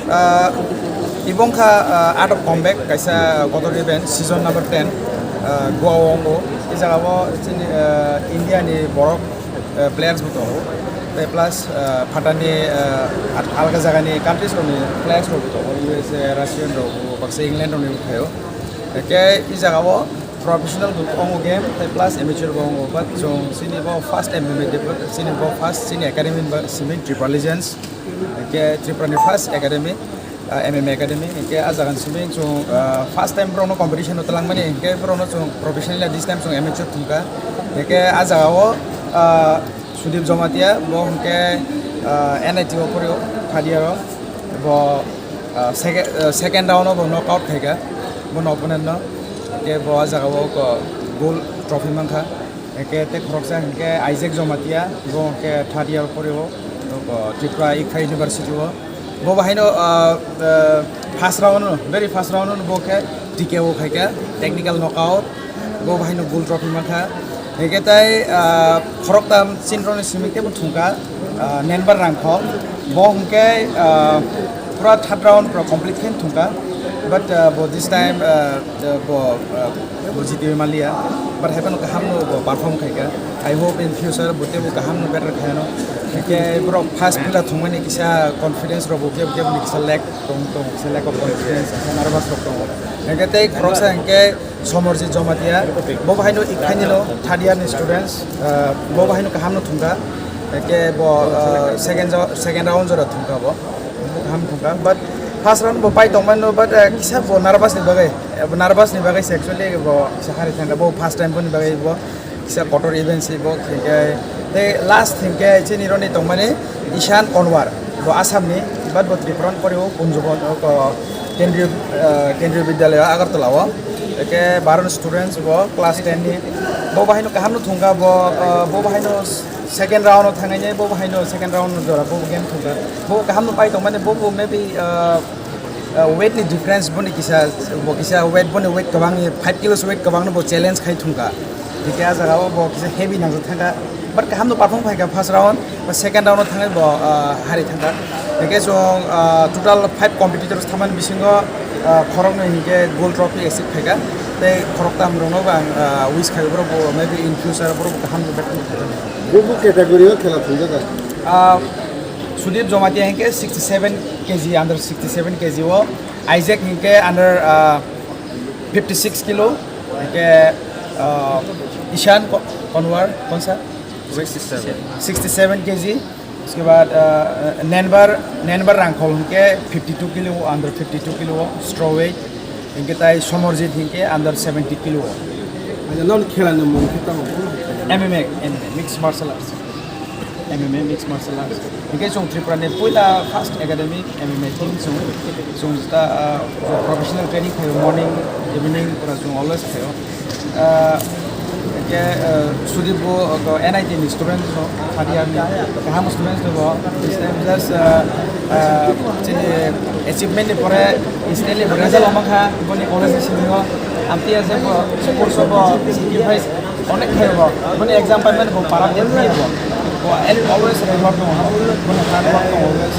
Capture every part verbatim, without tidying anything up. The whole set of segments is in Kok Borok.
Ah, ibong kha, ah, Art of Combat, kaisa kotor event, season number ten, ah, Goa o wngo. I jaga o chini, ah, India ni borok, ah, players bo tongo. Tei plus, ah, phatani, ah, alga jaga ni countries rok ni players rok bo tongo, U S A, Russian rok bo, baksa England rok ni bo phaio. Hingke i jaga o professional bo wngo game, tei plus amateur bo wngo, but chwng chini bo first M M A debut, chini bo first chini academy ba simi Tripura Legends, hingke Tripura ni first academy, ah, M M A academy, hingke ah jaga ni simi chwng, ah, first time borok no competition o twlang mani, hingke borok no chwng professional ya, this time chwng amateur thwngkha, hingke ah jaga o, ah, Sudip Jamatia, bo hingke, ah, N I T o porio, third year o, bo, ah, second, ah, second round o bo knockout khaika, bo opponent no, hingke bo ah jaga o, ah, gold trophy mankha, hingke tei khoroksa hingke Isaac Jamatia, bo hingke third year o porio, ah, Tripura Ikha University o. Bo bahaino, ah, ah, first round, very first round bo khe T K O khaikha, technical knockout. Bo bahaino gold trophy mankha. Hingke tai, ah, khoroktham chinroni simi tebo thungkha, ah, Nenbar Rangkhol. Bo hingke, ah, pura third round pura complete khe thungkha. But, ah, bo this time, ah, bo, ah, bo jitiwi maliya. But haphano kaham no bo perform khaikha. I hope in future bo tebo kaham no better khaino. Hingke borok first pila thungmani kisa confidence rok bo kebo kebo ni kisa lack tong tong, kisa lack of confidence, kisa nervous rok tongo. Hingke tei khoroksa hingke Somorjit Jamatia, bo bahaino Ikhaini no third year ni students, ah, bo bahaino kaham no thungkha. Hingke bo, ah, second jo-, second round jora thungkha bo. Bo kaham thungkha. But first round bo pai tongmano, but, ah, kisa bo nervous ni bagwi, eh, bo nervous ni bagwi se actually bo kisa hari thangkha. Bo first time boni bagwi bo kisa kotor event se bo, hingke tei last hingke chini roni tongmani Ishan Konwar, bo Assam ni, but bo Tripura ni pori o Kunjubon, o ko Kendriya, eh, Kendriya Vidyalaya Agartala o, eke baron students bo class ten ni, bo bahaino kaham no thungkha bo, eh, bo bahaino second round o thangnai, bo bahaino second round o jora bo game thungkha, bo kaham no pai tongmani, bo, bo maybe, eh, uh, weight ni difference boni kisa, bo kisa weight, boni weight kwbang ni five kilos weight kwbang no bo challenge khai thungkha. Hingke ah jaga o bo kisa heavy nangjak thangkha. But kaham no perform khaikha first round, but second round o thangwi bo, uh, hari thangkha. Hingke chwng, uh, total five competitors thamani bisingo, uh, khoroknwi hingke gold trophy achieve khaikha. Tei khoroktham rok no bo ang, uh, wish khai borok bo maybe in future borok bo kaham no battle khaikha. Bo bo category o khela thungjak kha? Uh, Sudip Jamatia hingke sixty seven K G, under sixty seven K G o, Isaac hingke under, uh, fifty six kilo, hingke, uh, Ishan Ko-, Konwar, konsa? Sixty seven. Sixty seven K G. Uske baad, uh, Nenbar, Nenbar Rangkhol hingke fifty two kilo, under fifty two kilo, straw weight. Hingke tai Somorjit hingke under seventy kilo. Aja non khela ni mung khe tamo? M M A, M M A, mixed martial arts. M M A, mixed martial arts. Hingke chwng Tripura ni puila first academy M M A team chwng, chwng ta, ah, professional training khayo, morning, evening pura chwng always khayo. Ah, hingke, ah, Sudip bo, ah, N I T ni student no, third year ni kaham student no bo, this time just, ah, ah, chini achievement ni pore, instantly bo result omo kha, boni college ni simi o, amtwi aje bo, sports o bo, sacrifice, Onek khayo bo, boni exam pai mani bo para de khayo bo. Bo and always reward tongo, boni hard work tongo always.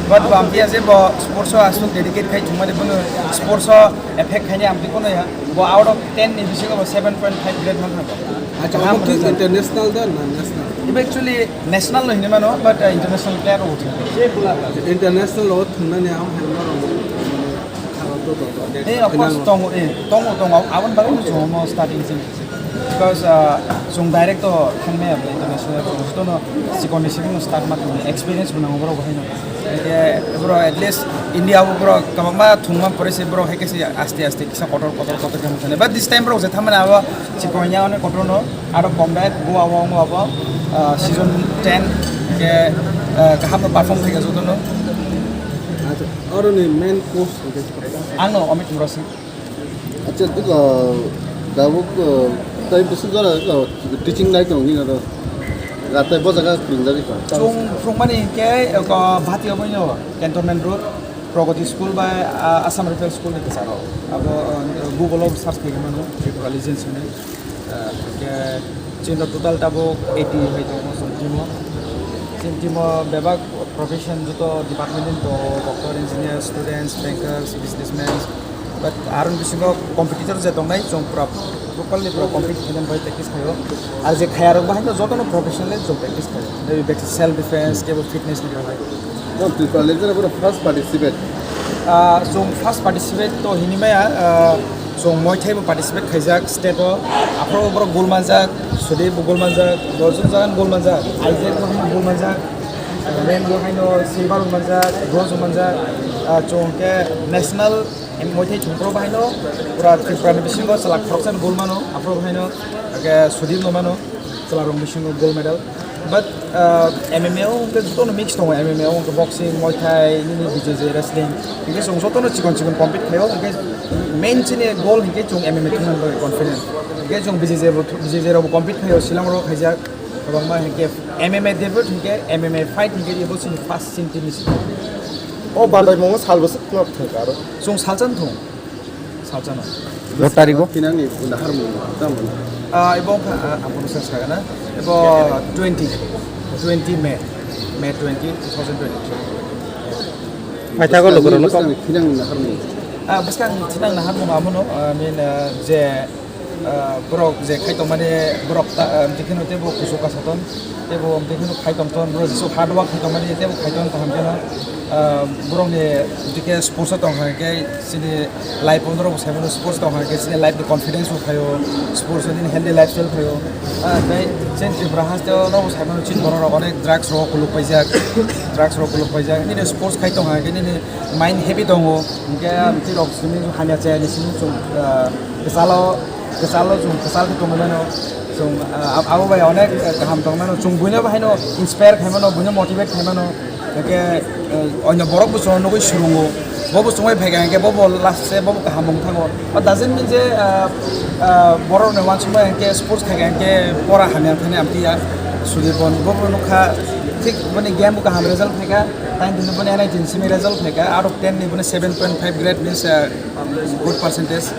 But bo amtwi aje bo sports o aswk dedicate khai thwngmani bono sports o effect khaini amtwi kono ya. Bo out of ten ni bisingo bo seven point five grade mankha bo. Acha, omo ki international da na national? Ibo actually national no hinwi mano, but, uh, international player o thwng. International o thwngnani ang hai norok. Eh, of course, tongo, eh, tongo, tongo. Aboni bagwi no chwng omo starting sini. Because, ah, chwng direct to thangmaya international chwng jotono sikon ni sikon start ma thangmani experience bo nango borok bo haino. Hingke borok at least India o borok kwbangma thwngma pore se borok hai khe se aste aste kisa kotor kotor kotor khe thangmani. But this time borok je thangmani abo sikon ya onek kotor no aro combat Goa o abo, ah, season ten Ke, eh, kaham no perform khaika jotono. Acha, oro ni main coach hwnkhe? Ang no Amit Murasing. Acha, duk, ah, dabuk, ah, tai bwswk jora, ah, teaching nai tong nini oro. Ratai bo jaga phwrwngjagwi tong. Chwng phwrwngmani hwnkhe, ah, Bhati oboino, Cantonment Road, Pragati School bai, ah, Assam Rifle School ni kwcharo. Abo, ah, Google o search khaigwi mano, Tripura Legends hinwi. Ah, hwnkhe chini total tabuk eighty hai tongo chwng team o. Chini team o bebak profession joto department ni tongo, doctor, engineer, students, bankers, businessmen. But aroni bisingo competitor je tongnai, chwng pura properly pura compete khainani bai practice khaio. Ar je khayarok bo haino jotono professionally chwng practice khaio. Maybe back to self defense, kebo fitness ni bagwi. No, Tripura Legend abo first participate. Ah, chwng first participate to hinwi maya, ah, chwng Muay Thai bo participate khaijak state o. Aphuru borok gold manjak, Sudip bo gold manjak, Rojun Jagan gold manjak, Isaac bo haino gold manjak, ah, Ren bo haino silver manjak, bronze manjak, ah, chwng khe national Muay Thai chwng pro bo haino pura Tripura ni bisingo chwla khoroksa ni gold mano, aphuru bo haino, ah, khe Sudip no mano. Chwlarok bisingo gold medal. But, uh, M M A o hwnkhe jotono mix tongo, M M A o hwnkhe boxing, Muay Thai, nini B J J wrestling. Hwnkhe chwng jotono chikon chikon compete khlaio, hwnkhe main chini goal hwnkhe chwng M M A thwngmani bagwi confident. Hwnkhe chwng B J J bo, B J J rokbo compete khlaio, Shillong rok khaijak, kwbangma hwnkhe M M A debut hwnkhe M M A fight hwnkhe ebo chini first chini team ni simi. O bandai mongo sal bwswk no thwngkha aro. Chwng salsa no thung. Salsa no. Rotary bo? Thinangni naharmung tamo? Ah, ibo wngkha, ah, ang bono search kha na. Ibo twenty, twenty May, May twenty, two thousand twenty-three. Paithago lukurokno kok. Bwskang thinang naharmung. Ah, bwskang thinang naharmung amono, ah, I mean, ah, je, ah, borok je khai tongmani borok ta, ah, amtwi kheno teibo kuchuk kasaton, teibo amtwi kheno khai tongton, borok jesuk hard work khai tongmani teibo khai tong kaham kheno. Ah, borokni amtwi khe sports o tong kha khe chini life o norok bo sai mano, sports tong kha khe chini life ni confidence bo phaio, sports o nini healthy lifestyle phaio. Ah, tei chini Tripura haste o norok bo sai mano, chini borok rok onek drugs rok kuluk paijak, drugs rok kuluk paijak. Nini sports khai tong kha khe nini mind happy tongo, hwnkhe amtwi rok simi hamya chaya ni simi chwng, ah, kwchalo, kwchalo chwng kwchal khe tongwi mano. Chwng, ah, abo bai onek, ah, kaham tong mano. Chwng buino bo haino inspire khai mano, buino motivate khai mano. Hwnkhe, eh, oino borok bo chwngno nugwi swrwngo. Bo bo chwngwi phaikha hwnkhe bo bo last se bo bo kaham wng thango. But doesn't mean je, ah, ah, borok ni uansukmani hwnkhe sports khaikha hwnkhe pora hamya thani amtwi ya. Sudipon bo bo nukha thik boni game bo kaham result phaikha. Nine din boni N I T ni simi result phaikha. Out of ten ni boni seven point five grade means, ah, good percentage.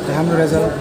Kaham result.